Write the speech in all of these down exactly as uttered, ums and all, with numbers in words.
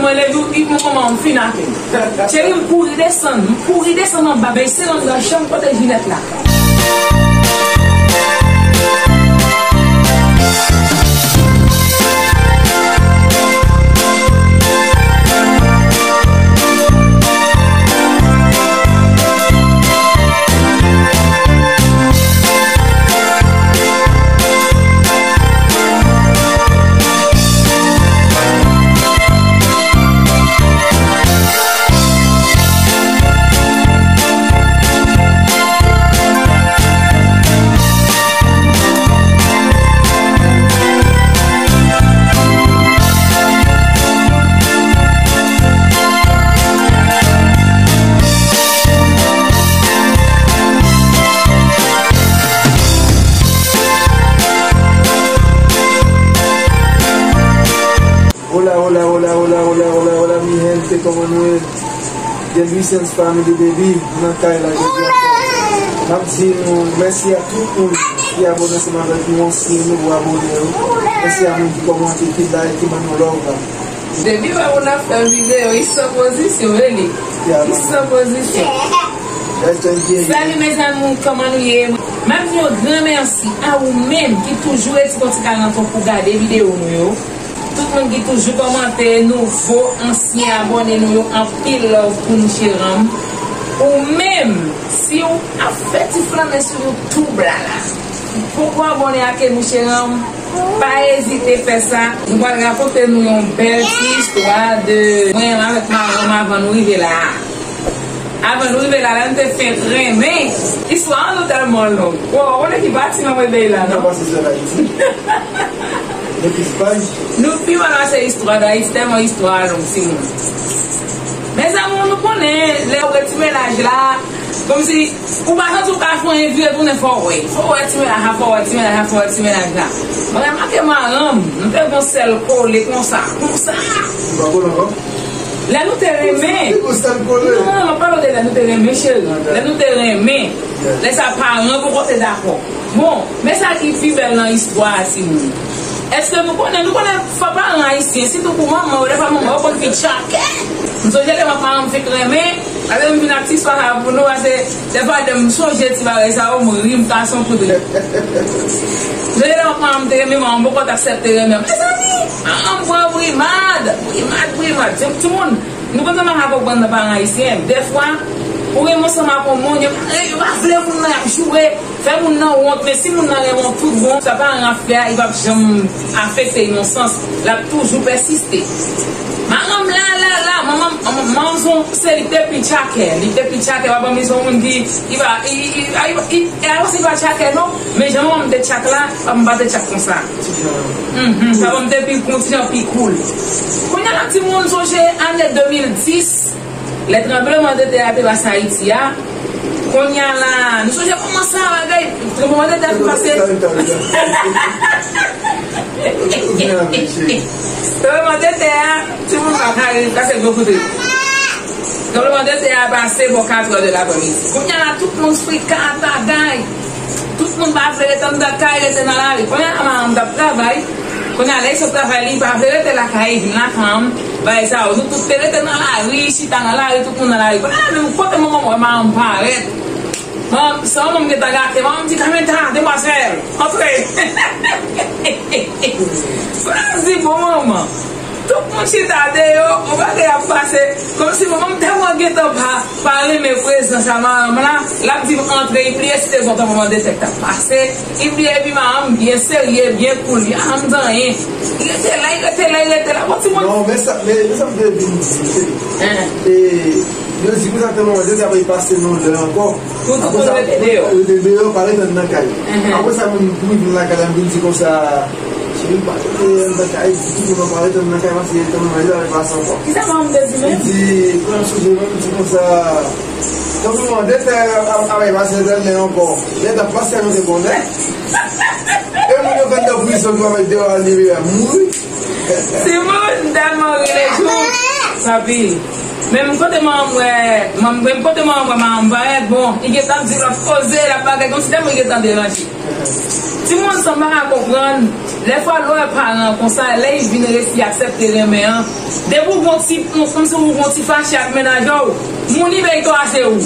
Mwen leve, wi, mwen, manman, m fin atè. Cheri, m kouri desann, m kouri desann anba, bese anndan chanm kote Jinèt la. Hola, hola, hola, hola, hola, hola, hola, mi gente, ¿cómo no es? The Luisens Family, baby, nou nan kay la jodi a. M ap di nou mèsi a tout moun ki abòne ansanm avèk nou, ansyen, nouvo abòne yo. Mèsi a moun ki kòmante, ki like, ki ban nou love la. Depi wè moun ap fè videyo, li san pozisyon, e li. Li san pozisyon. Salut mes amours, kòman nou ye? M ap di yon gran mèsi a ou menm ki toujou rete yon ti karanton pou gade videyo nou yo. Tout moun ki toujou kòmante, nouvo, ansyen abòne nou yo, anpil love pou nou, cheranm. Ou menm, si w ap fè ti flannen sou YouTube la la, ou poko abòne ak nou, cheranm, pa ezite fè sa. Nou pral rakonte nou yon bèl ti istwa de mwen avèk madanm avan nou rive la a. Avan nou rive la, lè nou te fenk renmen, istwa an nou tèlman long. Bon, ou konnen ki pati nan mwen bay la, non? Nou pase sèl Ayiti. Nou plis paj. Nou pi mal pase istwa Dayiti, tèlman istwa a long, timoun. Mezanmi, nou konnen, lè ou gen ti mennaj la, kòmsi, ou pa santi ou ka fè anyen vire tounen, fò w wè. Fò w wè ti mennaj la, fò w wè ti mennaj la, fò w wè ti mennaj la. Mwen remake madanm, nou te gon sèl kole konsa, konsa. Ou pa kole ankò? Lè nou te renmen. Ou te gon sèl kole? Non, m ap pale w de lè nou te renmen, cheri. Lè nou te renmen. Lè sa paran poko te dakò. Bon, men sa ki pi bèl nan istwa a, timoun. Èske nou konnen, nou konnen fò paran ayisyen, sitou pou manman yo, dèfwa manman yo konn pi tchakè. M sonje lè m ak manman m fenk renmen, lè m vin ak ti istwa sa pou nou, pase dèfwa lè m sonje ti bagay sa yo, m ri, m kase yon kout ri. M sonje lè m ak manman m te renmen, manman m poko t aksepte renmen. Mezanmi, manman m pran brimad, brimad, brimad. Timoun, nou konn sa m pa ka konprann nan paran ayisyen. Dèfwa, ou renmen ansanm ak yon moun, yo pa, yo pa vle moun nan, y ap joure, fè moun nan wont, men si moun nan renmen w tout bon, sa paran an ap fè a, li p ap janm afekte inosans, l ap toujou pèsiste. Manman m la, la, la, manman m, manman m se li k te pi tchakè, li k te pi tchakè, papa m se yon moun ki, li pa, li, li, li, li, li, e a, li pa tchakè non, men jan manman m te tchak la, papa m pa te tchak konsa. Mhm, sa ban m te pi, yon ti jan pi cool. Kounye a la, timoun, sonje ane de mil dis, lè tranblemanntè a te pase Ayiti a. Kounye a la, nou sonje kòman sa bagay, tranblemanntè a fin pase. Tranblemanntè a, timoun pa ka ri, pase gwo kout ri. Tranblemanntè a pase bò katrè de laprèmidi. Kounye a la, tout moun frikatagay. Tout moun pa vle ret anndan kay, rete nan lari. Kounye a, manman m t ap travay. Kounye a, lè l sot travay, li pa vle rete lakay, li vin lakay m. Bagay sa yo, nou tout te rete nan lari, chita nan lari, tout moun nan lari. Kounye a, menm kote manman m wè manman m parèt. Manman, se manman m gentan gate, manman m di, "Kamenta, demwazèl, antre." Kounye a, m di, "Bon, manman." Tout moun chita deyò, yon bagay ap pase. Kòmsi manman m tèlman gentan pa, pa renmen prezans a manman m la, l ap di m antre, li bliye si se gon tranblemanntè k t ap pase, li bliye, epi manman m byen serye, byen cool, li pa janm di anyen. Li rete la, li rete la, li rete la. Bon, timoun. Non, men sa, men, men sa m te vin di, se, e, yo di konsa tranblemanntè sa pral pase nan yon lè ankò. Pou tout moun rete deyò. Rete deyò, pa rete anndan kay. Apre sa, menm pou m vin lakay la, m vin di konsa, cheri, pa rete anndan kay, di tout moun pa rete anndan kay, paske tann mwen la, pase ankò. Kisa manman m te di menm? Li di, mwen sonje menm, di konsa, tanpri manman, de fè avèk pase tèl men ankò. Lè t ap pase, nou te konnen. E moun yo konn nan prizon, nou pa met deyò a, li mouri. Timoun, m tèlman ri lejou. Papi. Menm kote manman m wè, manman, menm kote manman m wè manman m parèt, bon, li gentan ap di lòt koze, l ap bagay, kòmsi tèlman li gentan deranje. Timoun, sa m pa ka konprann, Dèfwa, lè w wè paran an konsa, lè li vin resi aksepte renmen an, depi w gon ti, kòmsi w gon ti fache ak mennaj ou, moun li bay to a se ou.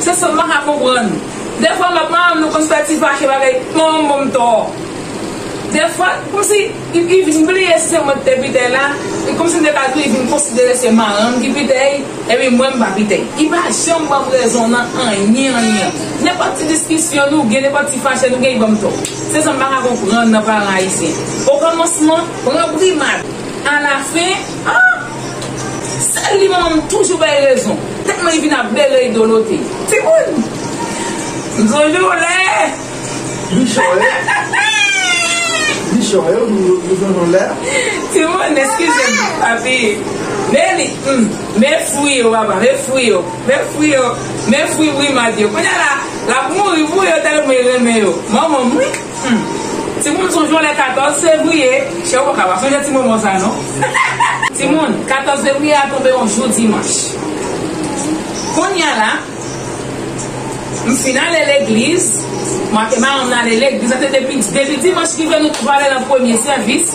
Se sa m pa ka konprann. Dèfwa, m ak manman m, nou konn fè ti fache bagay, manman m ban m tò. Dèfwa, kòmsi li, li vin bliye si se mwen ki te pite l la, e kòmsi m te ka di li vin konsidere se manman m ki pite l, epi mwen m pa pite l. Li pa janm ban m rezon nan anyen, anyen. Nenpòt ti diskisyon nou gen, nenpòt ti fache nou gen, li ban m tò. Se sa m pa ka konprann nan paran ayisyen. Okòmansman, pran brimad. Alafen, ah, sèl li manman m toujou bay rezon. Tèlman li vin ap bele, li dolote. Timoun! M sonje w lè. Michon, eh? Michon, eh? Ou, ou, ou sonje w lè? Timoun, eskize m, papi. Men li, hmm, men fwi yo, papa, men fwi yo. Men fwi yo. Men fwi brimad yo. Kounye a la, l ap mouri pou yo tèlman li renmen yo. Manman m, wi. Hmm. Timoun, sonje w lè katòz fevriye, chè, ou pa ka pa sonje ti moman sa, non? Timoun, katòz fevriye a tonbe yon jou dimanch. Kounye a la, m fin ale legliz, mwen ak manman m n ale legliz, se te depi, depi dimanch rive nou tou pale nan premye sèvis,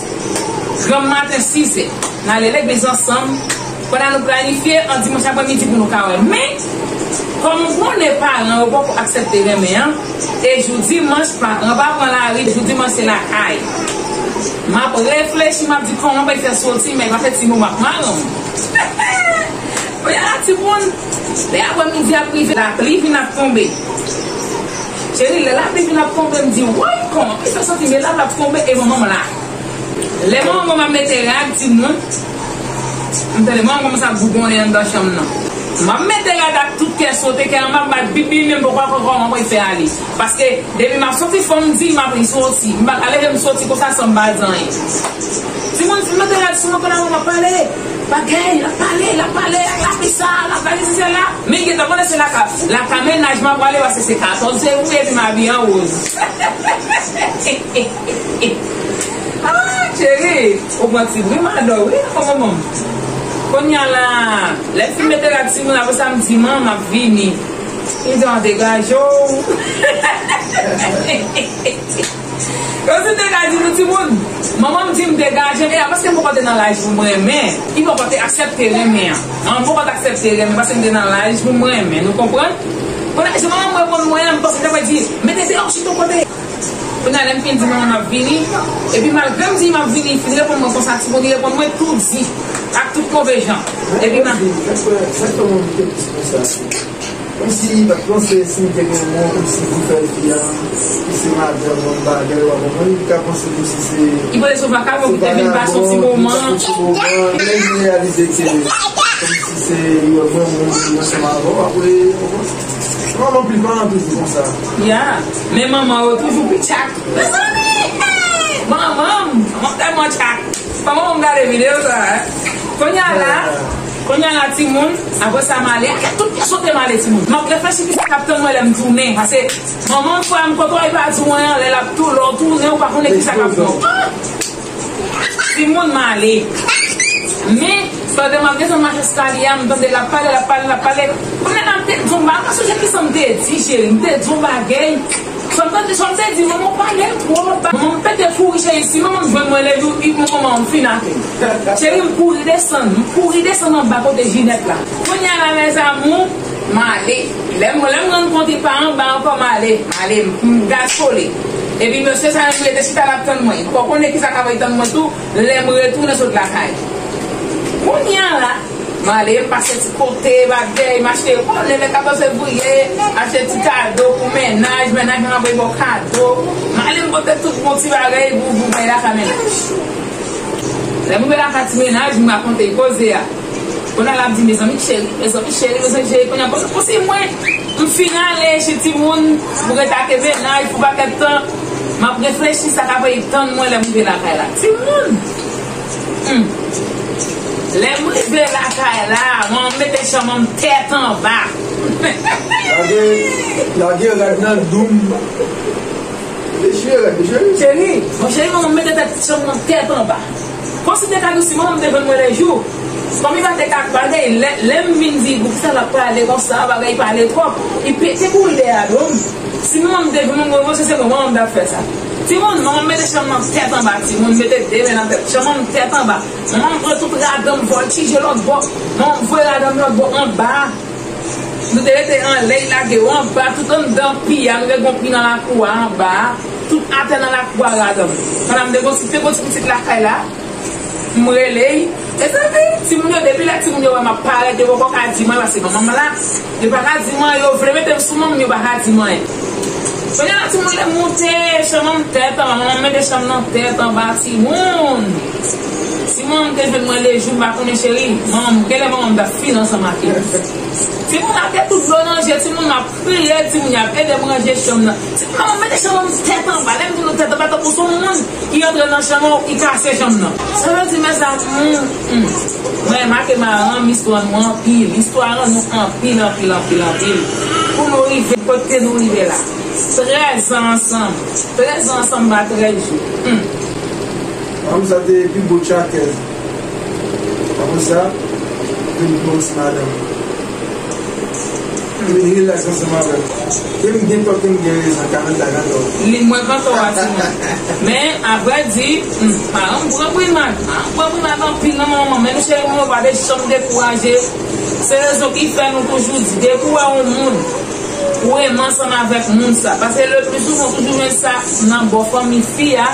granm maten sizè. N ale legliz ansanm, pandan nou planifye an dimanch apremidi pou nou ka wè. Men, kòm ou konnen paran yo poko aksepte renmen an, e jou dimanch, paran pa pran lari, jou dimanch se lakay. M ap reflechi, m ap di kòman m pral fè soti, men pa fè ti moman ak madanm. Kounye a la, timoun, lè apremidi ap rive, lapli vin ap tonbe. Cheri, lè lapli vin ap tonbe, m di, woy, kòman m pral fè soti, men lapli ap tonbe, e manman m la. Lè manman m ap mete rad, timoun, m tande manman kòmanse ap bougonnen anndan chanm nan. M ap mete rad ak tout kè sote, kè an m ap bat bibi, men m poko konn kòman pou l fè ale. Paske, depi m ap soti, fò m di, m ap soti. M pa ka leve m soti konsa san m pa di anyen. Timoun, m mete rad sou mwen, kounye a manman m ap pale. Bagay, l ap pale, l ap pale, l ap pale sa, l ap pale se la. Men gentan konnen se lakay, lakay mennaj m ap prale, paske se katòz fevriye, epi m abiye an woz. Ah, cheri, ou pran ti brimad ou, wi, non, manman m. Kounye a la, lè m fin mete rad sou mwen, apre sa, m di, manman, m ap vini. Li di, an degaje w. Yo di degaje nou timoun. Manman m di m degaje m. E a, paske m poko te nan laj pou m renmen. Li poko te aksepte renmen an. An, m poko te aksepte renmen paske m te nan laj pou m renmen. Nou konprann? Kounye a, jan manman m reponn mwen an, m panse l ta pral di, mete deyò, chita yon kote. Kounye a, lè m fin di manman m ap vini, epi malgre m di m ap vini, li fin reponn mwen konsa, timoun, li reponn mwen tou di, ak tout move jan. Epi m ap Sa k fè manman m te plis konsa? Kòmsi li pa t panse si m te gen yon moun, kòmsi pou fè fi a, ki se madanm mwen, bagay, w a konprann, li ka panse kòmsi se Li panse se yon vakabon ki te vin pase yon ti moman. Pase yon ti moman, men li reyalize ke kòmsi se yon bon moun ki ansanm avè w, apre, w konprann? Manman pil, manman toujou konsa. Ya, men manman yo toujou pi tchak. Mezanmi! Manman m, manman m tèlman tchak. Kòman w gade videyo sa a? Kounye a la, kounye a la, timoun, apre sa, m ale. Ak tout kè sote m ale, timoun. M ap reflechi kisa k ap tann mwen lè m tounen. Paske manman m, frè m, kote w al pa di w anyen, lè l ap tou, lè w tounen, ou pa konnen kisa k ap pran w. Ah! Timoun, m ale. Men, pandan m ap desann mach eskalye a, m tande l ap pale, l ap pale, l ap pale. Kounye a la, m te di w, m pa ka sonje kisa m te di, cheri. M te di w bagay. Sa m tande, sa m te di, manman, w pale twòp ba. Manman m pete fou ri, cheri. Si manman m jwenn mwen lejou, li pou manman m fin atè. Cheri, m kouri desann, m kouri desann anba kote Jinèt la. Kounye a la, mes amours, m ale. Lè m, lè m rann kont li pa anba ankò, m ale, m ale, m, m gaspole. Epi mesye sa menm rete chita l ap tann mwen. Li poko konnen kisa k ap tann mwen tou, lè m retounen sot lakay. Kounye a la, m ale, m pase ti kote, bagay, m achte, bon, lè katòz fevriye, achte ti kado pou mennaj, mennaj mwen ap voye bò kado. M ale, m pote tout bon ti bagay pou, pou bay lakay mennaj. Lè m rive lakay ti mennaj, m rakonte koze a. Kounye a l ap di, mezanmi cheri, mezanmi cheri, mezanmi cheri, kounye a, bon, bon, si mwen, m fin ale, cheri timoun, m ret ak mennaj pou pakèt tan, m ap reflechi sa k ap tann mwen lè m rive lakay la. Timoun! Hmm. Lè m rive lakay la, mwen mete chanm an tèt anba. Lage, lage rad nan dou m. Dechire rad, dechire. Cheri, mon cheri, mwen mete tèt chanm nan tèt anba. Kòmsi te ka di w si manman m te jwenn mwen lejou. Kòm li pa te ka bagay, lè, lè m vin di, poukisa l ap pale konsa, bagay pale twòp. Li pete kouri dèyè do m. Si manman m te jwenn mwen, mwen panse se mwen manman m t ap fè sa. Timoun, manman m mete chanm nan tèt anba, timoun, mete de men nan tèt. Chanm nan tèt anba. Manman m pran tout radan m, vòltije lòt bò. Manman m voye radan m lòt bò anba. Nou te rete anlè, l lage yo anba, tout anndan pi a, nou te gon pi nan lakou a, anba. Tout atè nan lakou a, radan m. Pandan m te gon ti, te gon ti pitit lakay la. M rele y. Mezanmi, timoun yo, depi lè timoun yo wè m ap parèt, yo poko ka di m anyen, paske manman m la, yo pa ka di m anyen, yo vle mete m sou manman m, yo pa ka di m anyen. Kounye a la, timoun yo moute, chanm nan tèt anba, manman m mete chanm nan tèt anba, timoun. Si manman m te jwenn mwen lejou, m pa konnen, cheri, manman m, genlè manman m t ap fin ansanm ak li. Timoun ap gen tout dlo nan je, timoun ap kriye, timoun y ap ede m ranje chanm nan. Timoun ap mete chanm nan tèt anba. Lè m di nou tèt anba, tankou se yon moun ki antre nan chanm nan, ki kase chanm nan. Sa vle di, mezanmi, hmm, hmm. Mwen remake m a rann istwa nou anpil. Istwa rann nou anpil, anpil, anpil, anpil. Pou nou rive kote nou rive la. Trèz an ansanm. Trèz an ansanm pa trèz jou. Hmm. Manman sa te pi bo tchakèz. Apre sa, vin pran ti madanm. Li rilaks ansanm avè l. Ke m gen tò, ke m gen rezon, karant la gen tò. Li mwen gen tò a, timoun. Men, avrèdi, hmm, madanm pran primad. Madanm pran primad anpil nan manman. Men nou cheri, nou pa te janm dekouraje. Se rezon ki fè nou toujou di, depi w wè yon moun, ou renmen ansanm avèk moun sa. Paske le pli souvan, toujou jwenn sa nan bò fanmi fi a.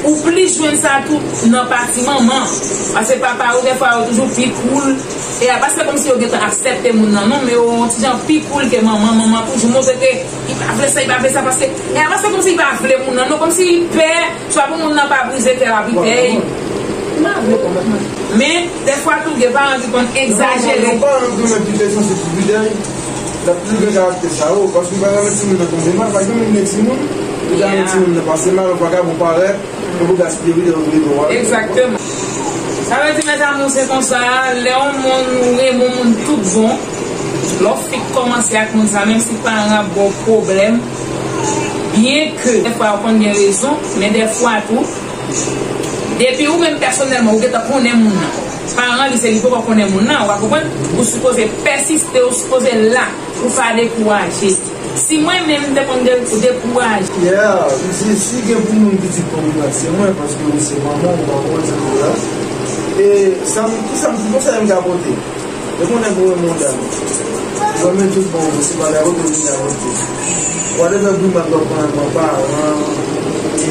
Ou plis jwenn sa tou nan pati manman. Paske papa yo, dèfwa, yo toujou pi koul. E a pa se kòmsi yo gentan aksepte moun nan, non, men yo yon ti jan pi koul ke manman. Manman toujou montre ke li pa vle sa, li pa vle sa, paske, e a pa se kòmsi li pa vle moun nan, non, kòmsi li pè, swa pou moun nan pa brize kè l, li pè. Li pa vle konprann. Men, dèfwa tou, gen paran ki konn egzajere. Non, non, paran ki konn pi pè sanse pi pidèy. L ap toujou gen karaktè sa yo, paske ou pa renmen timoun nan tonbe mal, pa gen moun gen timoun, ou ta renmen timoun nan pase mal, ou pa ka bon parèt, ou pou gaspiye wi, ou vle bon. Egzakteman. Sa vle di, mezanmi, se konsa, lè yon moun ou renmen yon moun tout bon, lè w fin kòmanse ak moun sa, menm si paran ap ba w pwoblèm, byenke dèfwa yo konn gen rezon, men dèfwa tou, depi ou menm pèsonèlman, ou gentan konnen moun nan. Paran li se li poko konnen moun nan, ou pa konprann? Ou sipoze pèsiste, ou sipoze la, ou pa dekouraje. Si mwen menm m te konn de-, dekouraje. Yeah, si, si gen pou moun ki di konprann se mwen, paske ou se manman, ou pa konprann sa m di la. E sa m, ki sa m, ki konsèy m ka pote? Depi yon nèg ou renmen yon dam, ou renmen tout bon vre, se pa la kote ou vin la kote. Whatever grimad w ap pran nan paran, e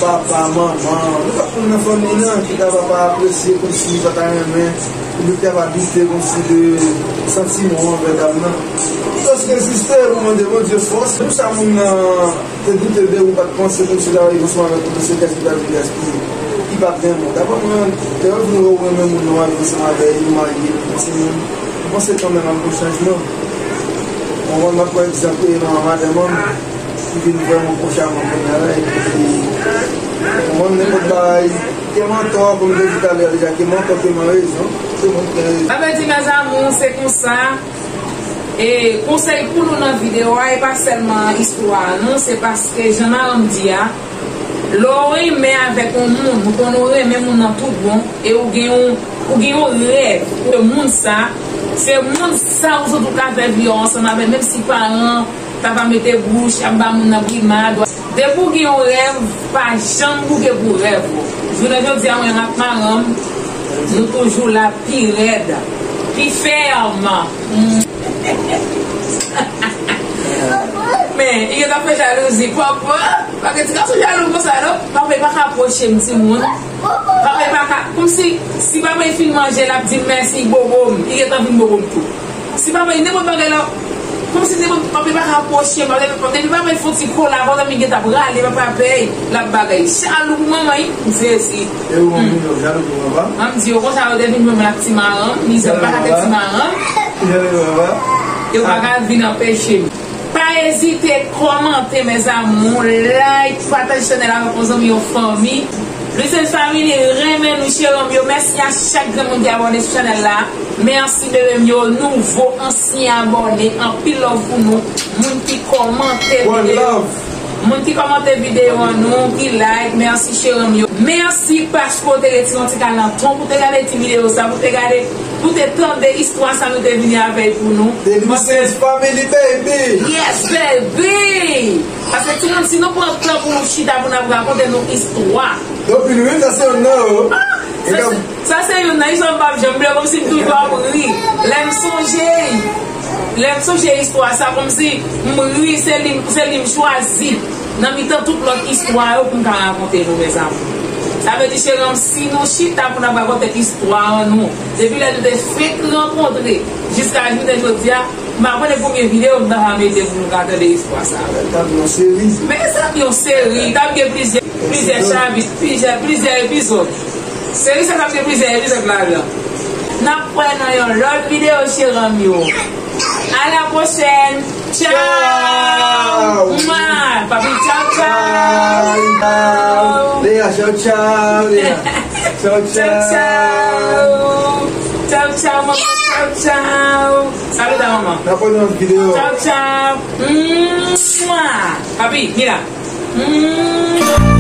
papa, manman, nou pa konn nan fanmi nan, ki ta va pa apresye kòmsi li pa ta renmen, oubyen ki ta va doute kòmsi de santiman w anvè dam nan. Ou jis reziste pou mande Bondye fòs. Pou sa moun nan te doute de ou, pa t panse kòmsi w ta rive ansanm avèk ou, se kèk ki ta vin gaspiye, ki pa t renmen w. Daprè mwen, lè yo vin wè ou renmen moun nan, w al ansanm avè l, ou marye, ou gen timoun, m panse kanmenm ap gen chanjman. Mwen, mwen, mwen pran egzanp, e, nan madanm mwen, ki vin vrèman pwòch a mwen kounye a la, epi, mwen, nenpòt bagay, ke m antò, kòm m te di talè a deja, ke m antò, ke m an rezon, se mwen ki gen rezon. Sa vle di, mes amours, se konsa. E konsèy pou nou nan videyo a, e pa sèlman istwa a non, se paske jan madanm di a, lè w renmen avèk yon moun, ou konn ou renmen moun nan tout bon, e ou gen yon, ou gen yon rèv de moun sa, se moun sa ou sot ou ka fè vi a ansanm avè l, menm si paran ta va mete bouch, ap ba moun nan grimad. Depi w gen yon rèv, pa janm bouke pou rèv ou. Jounen jodi a, mwen ak madanm, nou toujou la pi rèd, pi fèm. Mm. Men, li gentan fè jalouzi, papa. Pa gen ti gason jalou konsa, non. Papa, li pa ka pwoche m, timoun. Papa, li pa ka, kòmsi, si papa, li fin manje, l ap di m mèsi, li bobo m. Li gentan vin bobo m tou. Si papa, li nenpòt bagay la, kòmsi nenpòt, papa, li pa ka pwoche m. Depi papa, li fè yon ti kola, konsa, li gentan prale, papa, pèy, l ap bagay. Jalou pou manman, wi. M sezi. E ou menm, ou jalou pou papa? An m di yo konsa, yo te vin jwenn mwen ak ti madanm, mizè m pa ka te ti madanm. Yo pa ka vin anpeche m. Pa ezite kòmante, mes amours, like, pataje chanèl la avèk yon zanmi, yon fanmi. Lucienne Family renmen nou, cheri m yo. Mèsi a chak grenn moun ki abòne sou chanèl la. Mèsi, bebe m yo, nouvo, ansyen abòne. Anpil love pou nou. Moun ki kòmante videyo. One love. Moun ki kòmante videyo an nou, ki like, mèsi cheri m yo. Mèsi paske w te retire yon ti kal nan tan pou te gade ti videyo sa, pou te gade, pou te tande istwa sa nou te vini avèl pou nou. Depi nou se family, baby. Yes, baby! Paske timoun, si nou pran tan pou nou chita, pou n ap rakonte nou istwa. Depi nou menm sa se yon non. Sa, sa se youn nan istwa m p ap janm bliye, kòmsi m toujou ap ri. Lè m sonje, lè m sonje istwa sa, kòmsi m ri, se li, se li m chwazi nan mitan tout lòt istwa yo pou m ka rakonte nou, mezanmi. Sa vle di, cheri m, si nou chita pou n ap rakonte istwa an nou, depi lè nou te fenk rankontre jiska jounen jodi a, m pa konnen konbyen videyo m ta va mete pou nou ka tande istwa sa. L ap yon seri. Men sa ap yon seri, t ap gen plizyè, plizyè chapit, plizyè, plizyè epizòd. Seri sa t ap gen plizyè epizòd ladan. N ap wè nan yon lòt videyo, cheri m yo. A la pwochèn. Tchaw. Tchaw. Mwa. Papi, tchaw, tchaw. Bye, bye. Lea, tchaw, tchaw, Lea. Tchaw, tchaw. Tchaw, tchaw. Tchaw, tchaw, manman. Tchaw, tchaw. Salut ta manman. N ap wè nan lòt videyo. Tchaw, tchaw. Mwa. Papi, Mila. Mwa.